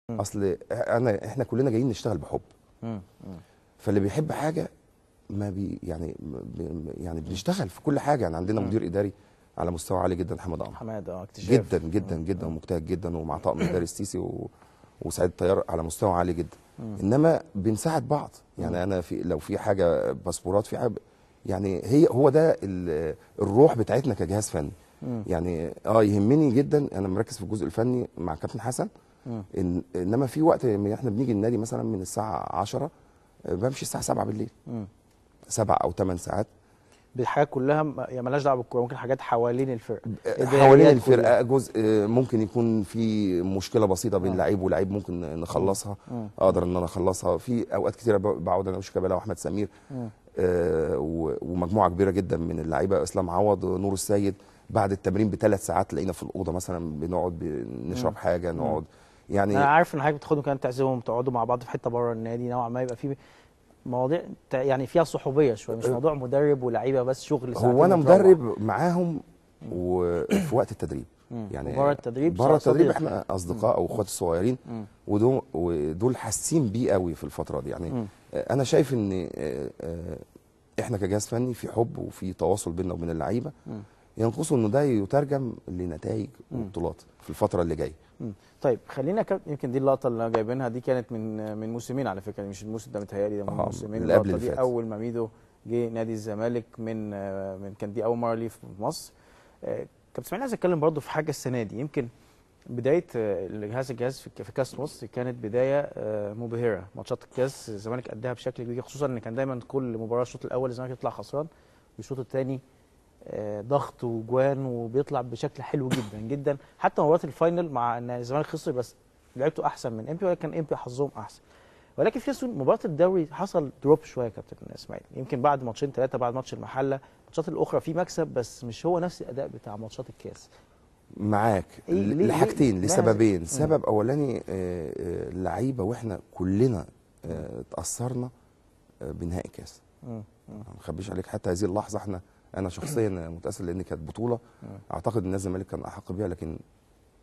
اصل احنا كلنا جايين نشتغل بحب. فاللي بيحب حاجة ما بي يعني يعني بنشتغل في كل حاجة. يعني عندنا مدير اداري على مستوى عالي جدا، حماد قمر. حماد اكتشاف جدا جدا جدا ومجتهد جدا، ومع طاقم اداري السيسي وسعيد الطيار على مستوى عالي جدا. انما بنساعد بعض يعني. انا في لو في حاجة باسبورات، في حاجة يعني، هو ده الروح بتاعتنا كجهاز فني. يعني يهمني جدا، انا مركز في الجزء الفني مع كابتن حسن. انما في وقت احنا بنيجي النادي مثلا من الساعة 10 بمشي الساعة 7 بالليل، 7 أو 8 ساعات. بالحاجات كلها يعني مالهاش دعوه بالكورة، ممكن حاجات حوالين الفرقة، حوالين الفرقة جزء ممكن يكون في مشكلة بسيطة بين لعيب ولعيب ممكن نخلصها، اقدر ان انا اخلصها. في اوقات كتيرة بقعد انا وشيكابالا واحمد سمير ومجموعة كبيرة جدا من اللعيبة، اسلام عوض، نور السيد، بعد التمرين ب3 ساعات تلاقينا في الاوضة مثلا بنقعد بنشرب حاجة، نقعد يعني. انا عارف ان حضرتك بتاخدهم كمان تعزمهم، تقعدوا مع بعض في حتة بره النادي نوعا ما، يبقى في مواضيع يعني فيها صحوبيه شوية، مش موضوع مدرب ولاعيبه بس شغل ساعتين. هو انا مدرب معاهم وفي وقت التدريب يعني، بره التدريب، بره التدريب احنا اصدقاء او اخوات الصغيرين، ودول حاسين بيه قوي في الفترة دي يعني. انا شايف ان احنا كجهاز فني في حب وفي تواصل بيننا وبين اللعيبة، ينقصه انه ده يترجم لنتائج وبطولات في الفترة اللي جاية. طيب خلينا يمكن دي اللقطة اللي جايبينها دي كانت من موسمين على فكرة، مش الموسم ده متهيألي، ده من موسمين. اللقطة دي اول ما ميدو جه نادي الزمالك من كان دي اول مرة ليه في مصر. كابتن اسماعيل، عايز اتكلم برضه في حاجة السنة دي. يمكن بداية الجهاز في كاس مصر كانت بداية مبهرة، ماتشات الكاس الزمالك اداها بشكل كبير، خصوصا ان كان دايما كل مباراة الشوط الاول الزمالك يطلع خسران والشوط الثاني ضغط وجوان وبيطلع بشكل حلو جدا جدا. حتى مباراة ال final مع ان الزمالك خسر بس لعبته احسن من امبي، ولكن امبي حظهم احسن. ولكن في مباراة الدوري حصل drop شوية يا كابتن اسماعيل، يمكن بعد ماتشين 3، بعد ماتش المحلة، الماتشات الاخرى في مكسب بس مش هو نفس الاداء بتاع ماتشات الكاس. معاك لحاجتين، لسببين. سبب اولاني اللعيبة واحنا كلنا اتاثرنا بنهائي الكاس. ما اخبيش عليك حتى هذه اللحظة انا شخصيا متاثر، لان كانت بطوله اعتقد ان الزمالك كان احق بيها، لكن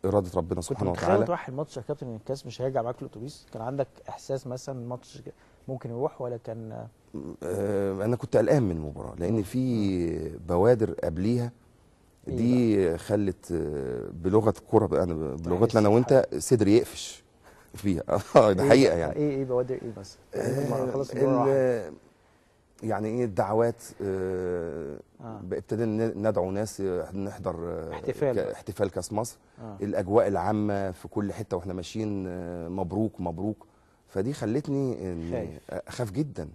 اراده ربنا سبحانه وتعالى. كنت متخيل رايح الماتش يا كابتن ان الكاس مش هيرجع معاك الاتوبيس؟ كان عندك احساس مثلا الماتش ممكن يروح ولا كان؟ انا كنت قلقان من المباراة، لان في بوادر قبليها دي خلت بلغه الكورة، انا بلغتنا انا وانت صدري يقفش فيها. ده حقيقة يعني. ايه بوادر ايه بس؟ خلاص يعني ايه الدعوات؟ ابتدينا ندعو ناس نحضر احتفال كاس مصر. الاجواء العامة في كل حتة واحنا ماشيين مبروك مبروك، فدي خلتني إن اخاف جدا.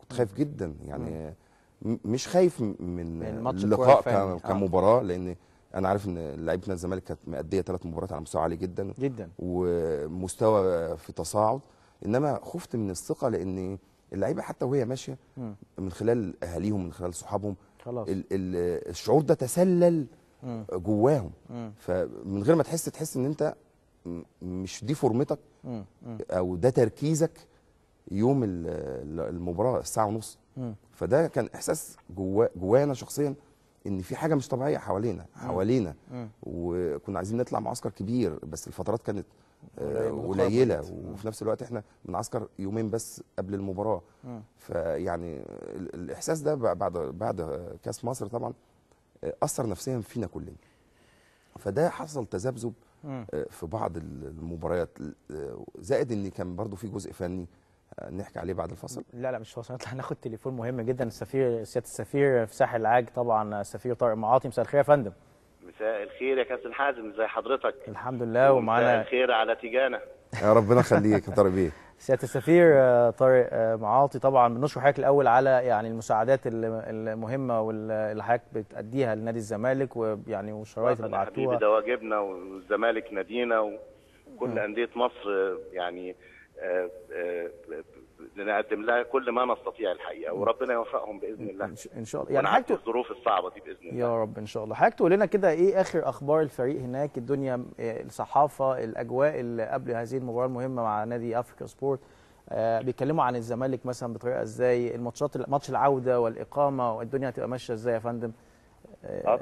كنت خايف جدا يعني. مش خايف من اللقاء كمباراه، لان انا عارف ان لعيبة نادي الزمالك كانت مأدية 3 مباريات على مستوى عالي جدا جدا ومستوى في تصاعد، انما خفت من الثقة، لان اللعيبة حتى وهي ماشية من خلال اهاليهم، من خلال صحابهم، خلاص الشعور ده تسلل جواهم. فمن غير ما تحس ان انت مش دي فورمتك او ده تركيزك يوم المباراة 1:30. فده كان احساس جوايا انا شخصيا ان في حاجة مش طبيعية حوالينا. وكنا عايزين نطلع معسكر كبير، بس الفترات كانت قليله، وفي نفس الوقت احنا بنعسكر يومين بس قبل المباراة. فيعني الاحساس ده بعد كاس مصر طبعا اثر نفسيا فينا كلنا، فده حصل تذبذب في بعض المباريات، زائد ان كان برضو في جزء فني نحكي عليه بعد الفصل. لا مش فاصل، نطلع ناخد تليفون مهم جدا. السفير، سيادة السفير في ساحل العاج طبعا، السفير طارق معاطي. مساء الخير يا فندم. مساء الخير يا كابتن حازم، ازي حضرتك؟ الحمد لله. ومعانا مساء الخير على تيجانا. يا ربنا يخليك يا طارق بيه. سيادة السفير طارق معاطي، طبعا بنشكر حضرتك الاول على يعني المساعدات المهمة واللي حضرتك بتاديها لنادي الزمالك، ويعني والشرايط اللي بعتوها. ده واجبنا، والزمالك نادينا وكل اندية مصر يعني نقدم لها كل ما نستطيع الحقيقة، وربنا يوفقهم باذن الله ان شاء الله. يعني حضرتك الظروف الصعبة دي باذن الله يا رب ان شاء الله. حضرتك تقول لنا كده ايه اخر اخبار الفريق هناك، الدنيا، الصحافة، الاجواء اللي قبل هذه المباراة المهمة مع نادي افريكا سبورت؟ بيتكلموا عن الزمالك مثلا بطريقة ازاي، الماتشات، ماتش العودة والاقامة، والدنيا هتبقى ماشية ازاي يا فندم؟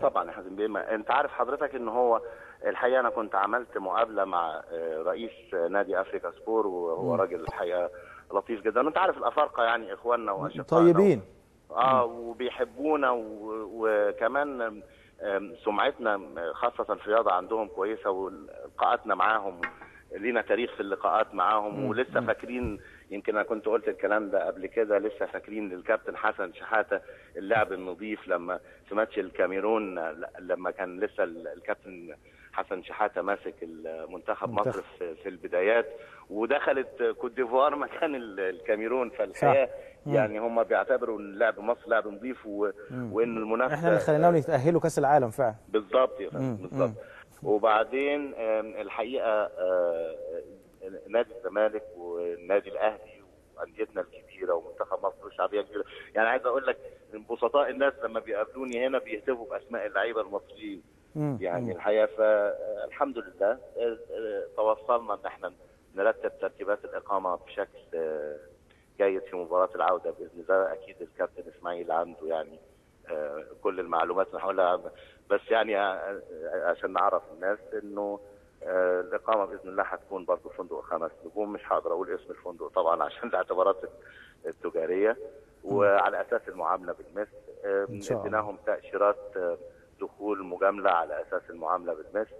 طبعا يا حازم بيه، انت عارف حضرتك ان هو الحقيقة انا كنت عملت مقابله مع رئيس نادي افريكا سبور، وهو راجل الحقيقة لطيف جدا. انت عارف الافارقة يعني اخواننا واشقائنا طيبين وبيحبونا، وكمان سمعتنا خاصة في الرياضة عندهم كويسة، ولقاءاتنا معاهم لينا تاريخ في اللقاءات معاهم، ولسه فاكرين، يمكن انا كنت قلت الكلام ده قبل كده، لسه فاكرين للكابتن حسن شحاته اللعب النظيف لما في ماتش الكاميرون، لما كان لسه الكابتن حسن شحاته ماسك المنتخب مصر في البدايات، ودخلت كوت ديفوار مكان الكاميرون. فالحقيقة يعني هم بيعتبروا ان لعب مصر لعب نظيف، وان المنافسة احنا اللي خليناهم يتاهلوا كاس العالم فعلا. بالظبط يا فندم، بالظبط. وبعدين الحقيقة نادي الزمالك والنادي الاهلي وانديتنا الكبيرة ومنتخب مصر والشعبيه الكبيرة، يعني عايز اقول لك بسطاء الناس لما بيقابلوني هنا بيهتفوا باسماء اللعيبة المصريين. يعني الحقيقة فالحمد لله توصلنا ان احنا نرتب ترتيبات الاقامة بشكل جيد في مباراة العودة باذن الله. اكيد الكابتن اسماعيل عنده يعني كل المعلومات اللي هقولها، بس يعني عشان نعرف الناس انه الاقامة باذن الله هتكون برضه فندق 5 نجوم، مش هقدر اقول اسم الفندق طبعا عشان الاعتبارات التجارية، وعلى اساس المعاملة بالمثل. اديناهم تاشيرات دخول مجاملة على اساس المعاملة بالمثل.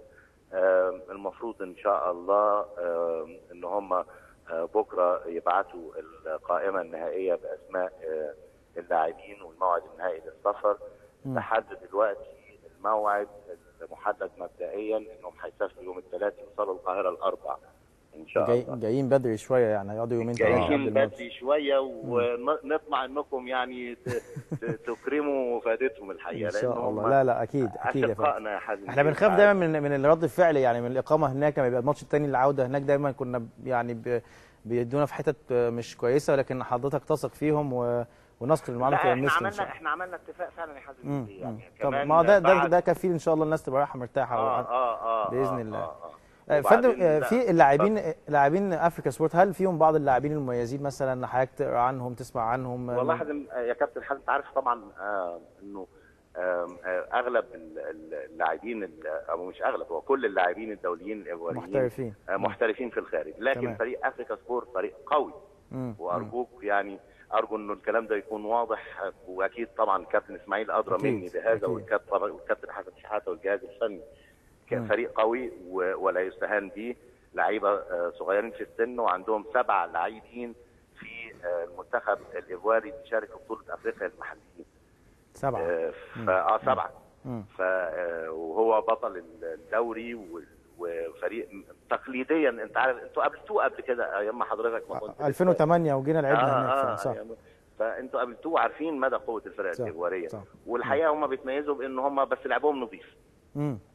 المفروض ان شاء الله ان هم بكره يبعتوا القائمة النهائية باسماء اللاعبين والموعد النهائي للسفر. لحد دلوقتي الموعد المحدد مبدئيا انهم هيسافروا يوم الثلاث، يوصلوا القاهرة الاربع ان شاء الله. جايين بدري شوية، يعني هيقعدوا يومين ثلاثة. جايين بدري شوية، ونطمع انكم يعني تكرموا وفادتهم الحقيقة، ان شاء الله. لا لا اكيد اكيد يا فندم. احنا بنخاف دايما من الرد الفعل، يعني من الاقامة هناك لما يبقى الماتش الثاني العودة هناك، دايما كنا يعني بيدونا في حتت مش كويسة، ولكن حضرتك تثق فيهم ونثق المعاملة المثل. احنا عملنا اتفاق فعلا يا حازم، يعني كمان ما ده كفيل ان شاء الله الناس تبقى رايحة مرتاحة باذن الله. فندم، في اللاعبين، لاعبين افريكا سبورت، هل فيهم بعض اللاعبين المميزين مثلا حضرتك تقرا عنهم تسمع عنهم؟ والله حازم يا كابتن حازم، انت عارف طبعا انه اغلب اللاعبين، او مش اغلب، هو كل اللاعبين الدوليين الايفواريين محترفين في الخارج، لكن تمام. فريق افريكا سبورت فريق قوي، وارجوك يعني ارجو انه الكلام ده يكون واضح، واكيد طبعا كابتن اسماعيل ادرى مني بهذا، والكابتن حسن شحاته والجهاز الفني. فريق قوي ولا يستهان به، لعيبة صغيرين في السن، وعندهم 7 لاعبين في المنتخب الايفواري بيشارك في بطوله افريقيا المحليين. 7 7. وهو بطل الدوري، وفريق تقليديا انت عارف، انتوا قابلتوه قبل كده ايام ما حضرتك ما كنت 2008 وجينا لعبنا هناك. صح. فانتوا قابلتوه، عارفين مدى قوة الفرق الايفواريه، والحقيقة هم بيتميزوا بان هم بس لعبهم نظيف.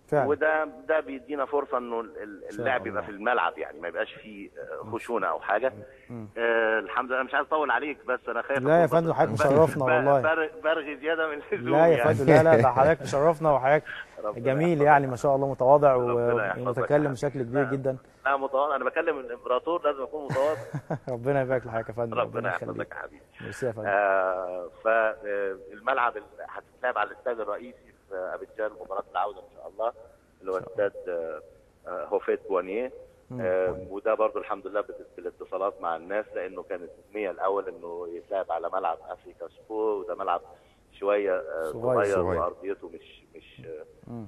فعلا. وده بيدينا فرصة انه اللعب يبقى في الملعب، يعني ما يبقاش فيه خشونة او حاجة. الحمد لله. انا مش عايز اطول عليك، بس انا خايف. لا يا فندم، حضرتك مشرفنا والله. برغي زيادة من اللزوم. لا يا فندم، لا لا، ده حضرتك مشرفنا، وحضرتك جميل يعني ما شاء الله، متواضع ومتكلم بشكل كبير جدا. لا متواضع، انا بكلم الامبراطور لازم اكون متواضع. ربنا يبارك لحضرتك يا فندم، ربنا يحفظك يا حبيبي. ميرسي يا فندم. فالملعب هتتلعب على الاستاد الرئيسي في ابيجان مباراة العودة ان شاء الله، اللي هو استاد هوفيت بوانيه. وده برضو الحمد لله بالاتصالات مع الناس، لانه كانت النية الاول انه يتلعب على ملعب افريكا سبور، وده ملعب شوية صغير وارضيته مش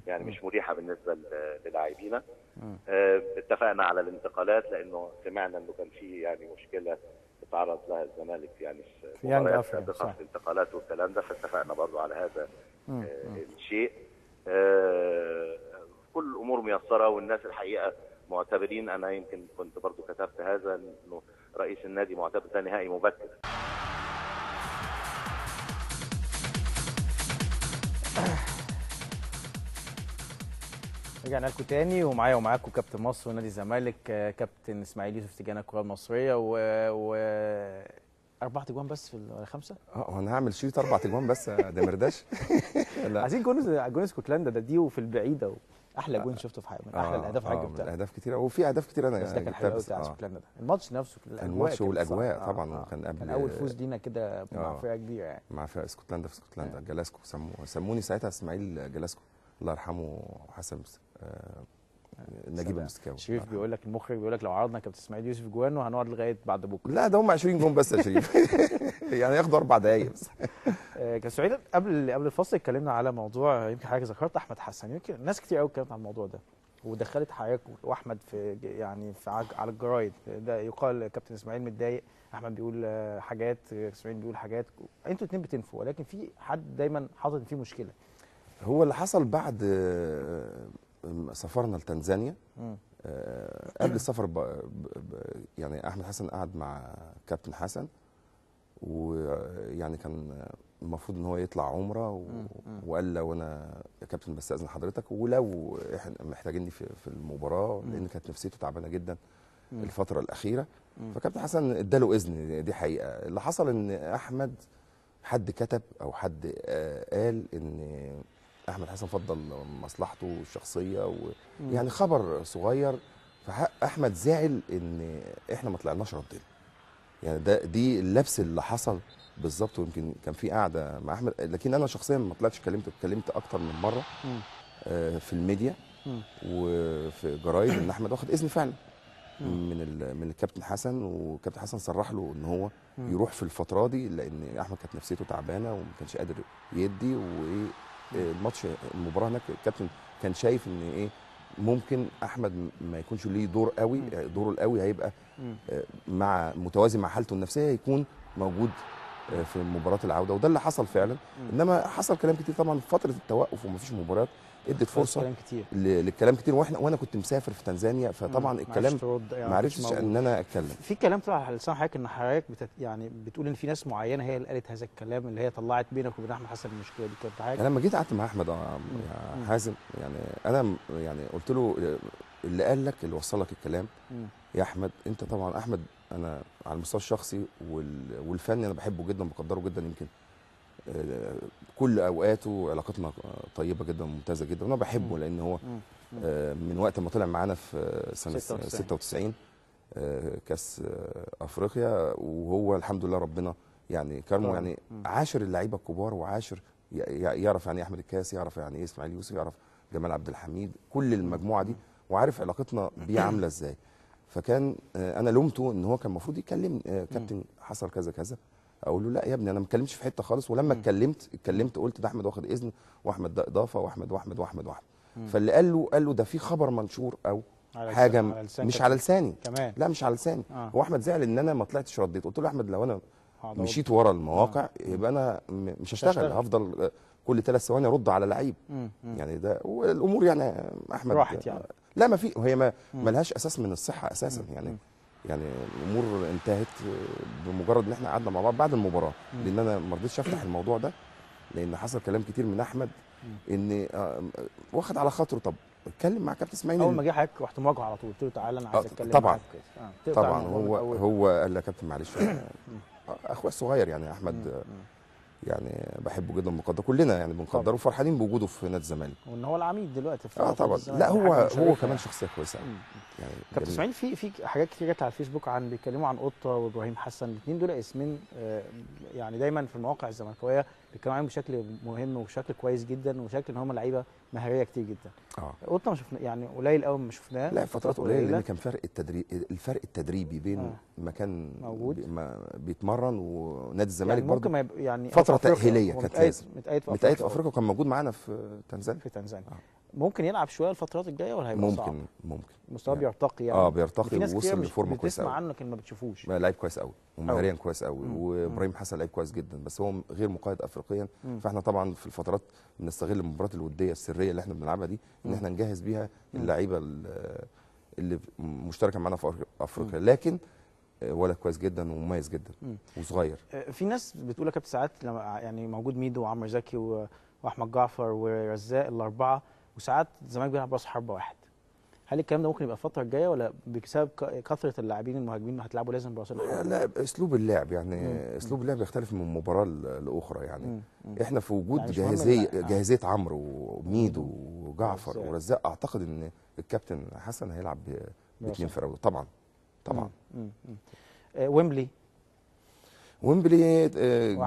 يعني مش مريحه بالنسبة للاعبينا. اتفقنا على الانتقالات، لانه سمعنا انه كان في يعني مشكلة تعرض لها الزمالك يعني في مباريات سابقه في الانتقالات والكلام ده، فاتفقنا برضو على هذا الشيء. كل الامور ميسرة، والناس الحقيقة معتبرين، انا يمكن كنت برضو كتبت هذا، انه رئيس النادي معتبر ده نهائي مبكر. رجعنا لكم تاني، ومعايا ومعاكم كابتن مصر ونادي الزمالك كابتن اسماعيل يوسف تيجانا الكره المصرية، و 4 تجوان بس في ولا 5؟ هو انا هعمل شريط 4 تجوان بس يا دمرداش؟ عايزين جون اسكتلندا ده، دي وفي البعيدة، احلى جون شفته في حياتي، من احلى الاهداف حاجة جبتها. الاهداف كتيرة، وفي اهداف كتيرة انا بس ده كان حلو قوي بتاع اسكتلندا ده، الماتش نفسه، الماتش والاجواء طبعا. وكان قبل، كان اول فوز لينا كده مع فرقه كبيرة يعني، مع فرقه اسكتلندا في اسكتلندا، جلاسكو سموني ساعتها اسماعيل جلاسكو الله يرحمه، حسن نجيب المستكاوي. شريف بيقول لك، المخرج بيقول لك لو عرضنا كابتن اسماعيل يوسف جوان وهنقعد لغاية بعد بكره. لا ده هم 20 جون بس يا شريف. يعني ياخدوا 4 دقايق بس. كابتن اسماعيل، قبل الفصل اتكلمنا على موضوع يمكن حضرتك ذكرت احمد حسن، يمكن ناس كتير قوي اتكلمت عن الموضوع ده ودخلت حضرتك واحمد في يعني في على الجرايد. ده يقال كابتن اسماعيل متضايق، احمد بيقول حاجات، اسماعيل بيقول حاجات، انتوا الاثنين بتنفوا، ولكن في حد دايما حاطط ان في مشكلة. هو اللي حصل بعد سفرنا لتنزانيا، قبل السفر يعني احمد حسن قعد مع كابتن حسن، ويعني كان المفروض ان هو يطلع عمره وقال لو انا يا كابتن بستأذن حضرتك ولو احنا محتاجيني في المباراة، لان كانت نفسيته تعبانة جدا الفترة الاخيرة. فكابتن حسن اداله اذن، دي حقيقة. اللي حصل ان احمد حد كتب او حد قال ان احمد حسن فضل مصلحته الشخصية يعني خبر صغير، فاحمد زعل ان احنا ما طلعناش ردنا. يعني دي اللبس اللي حصل بالظبط. ويمكن كان في قعدة مع احمد، لكن انا شخصيا ما طلعتش اتكلمت اكتر من مرة في الميديا وفي جرايد ان احمد واخد اذن فعلا من الكابتن حسن، والكابتن حسن صرح له ان هو يروح في الفترة دي لان احمد كانت نفسيته تعبانة وما كانش قادر يدي، وايه الماتش المباراة هناك الكابتن كان شايف ان ايه ممكن احمد ما يكونش ليه دور قوي، دوره القوي هيبقى مع متوازي مع حالته النفسية، يكون موجود في مباراة العودة، وده اللي حصل فعلا. انما حصل كلام كتير طبعا في فترة التوقف ومفيش مباريات، ادت فرصة للكلام كتير، وانا كنت مسافر في تنزانيا، فطبعا الكلام ما عرفتش ان انا اتكلم. في كلام طلع على لسان حضرتك ان حضرتك يعني بتقول ان في ناس معينة هي اللي قالت هذا الكلام، اللي هي طلعت بينك وبين احمد حسن المشكلة دي. كانت حضرتك انا لما جيت قعدت مع احمد يا حازم، يعني انا يعني قلت له اللي قال لك اللي وصل لك الكلام يا احمد، انت طبعا احمد انا على المستوى الشخصي والفني انا بحبه جدا وبقدره جدا، يمكن كل اوقاته علاقتنا طيبة جدا وممتازة جدا، وانا بحبه لان هو من وقت ما طلع معانا في سنة 96 كاس افريقيا، وهو الحمد لله ربنا يعني كرمه، يعني عاشر اللعيبة الكبار، وعاشر يعرف يعني احمد الكاس، يعرف يعني ايه اسماعيل يوسف، يعرف جمال عبد الحميد، كل المجموعة دي، وعارف علاقتنا بيه عامله ازاي. فكان انا لومته ان هو كان المفروض يكلمني، كابتن حصل كذا كذا، اقول له لا يا ابني انا ما اتكلمتش في حتة خالص، ولما اتكلمت قلت ده احمد واخد اذن، واحمد ده اضافه، واحمد واحمد واحمد واحمد. فاللي قال له ده في خبر منشور او حاجة على مش على لساني كمان. لا مش على لساني. هو احمد زعل ان انا ما طلعتش رديت. قلت له احمد لو انا مشيت ورا المواقع يبقى انا مش هشتغل، هفضل كل 3 ثواني ارد على لعيب. يعني ده والامور يعني احمد راحت يعني. لا ما في، هي ما لهاش اساس من الصحة اساسا. يعني الامور انتهت بمجرد ان احنا قعدنا مع بعض بعد المباراة، لان انا ما رضيتش افتح الموضوع ده لان حصل كلام كتير من احمد ان واخد على خاطره. طب اتكلم مع كابتن اسماعيل. اول ما جه حضرتك رحت مواجهة على طول، قلت له تعالى انا عايز اتكلم. طبعا طبعا هو قال لي يا كابتن معلش اخويا الصغير يعني احمد يعني بحبه جدا ومقدره، كلنا يعني بنقدره وفرحانين بوجوده في نادي الزمالك، وان هو العميد دلوقتي في طبعا. لا هو كمان شخصية كويسة يعني. كابتن اسماعيل، في حاجات كتير جت على الفيسبوك عن بيتكلموا عن قطة وابراهيم حسن، الاثنين دول اسمين يعني دايما في المواقع الزملكاويه بيتكلموا عنهم بشكل مهم وبشكل كويس جدا، وشكل ان هم لعيبة مهاريه كتير جدا. قطة ما شفنا يعني قليل قوي ما شفناه، لا فترات قليله، لان كان فرق التدريب، الفرق التدريبي بين مكان موجود بيتمرن ونادي الزمالك يعني برضه ممكن يعني فترة تاهيليه كانت لازم متأيد في افريقيا، وكان موجود معانا في تنزانيا. ممكن يلعب شوية الفترات الجاية ولا هيبقى صعب؟ ممكن مستواه يعني بيرتقي يعني. بيرتقي ووصل لفورمه كويسة قوي، بتسمع عنه لكن ما بتشوفوش. لعيب كويس قوي ومهاريا كويس قوي، وابراهيم حسن لعيب كويس جدا، بس هو غير مقيد افريقيا. فاحنا طبعا في الفترات بنستغل المباريات الودية السرية اللي احنا بنلعبها دي ان احنا نجهز بيها اللعيبة اللي مشتركة معانا في افريقيا. لكن ولد كويس جدا ومميز جدا وصغير. في ناس بتقول يا كابتن ساعات لما يعني موجود ميدو وعمرو زكي واحمد جعفر ورزاق الاربعة، وساعات الزمالك بيلعب راس حربه واحد، هل الكلام ده ممكن يبقى الفترة الجاية ولا بسبب كثرة اللاعبين المهاجمين هتلعبوا لازم براس الحربة؟ لا اسلوب اللعب يعني اسلوب اللعب يختلف من مباراة لاخرى يعني. احنا في وجود يعني جاهزية عمرو وميدو وجعفر ورزاق، اعتقد ان الكابتن حسن هيلعب باثنين فراوده طبعا طبعا. ويمبلي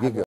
جه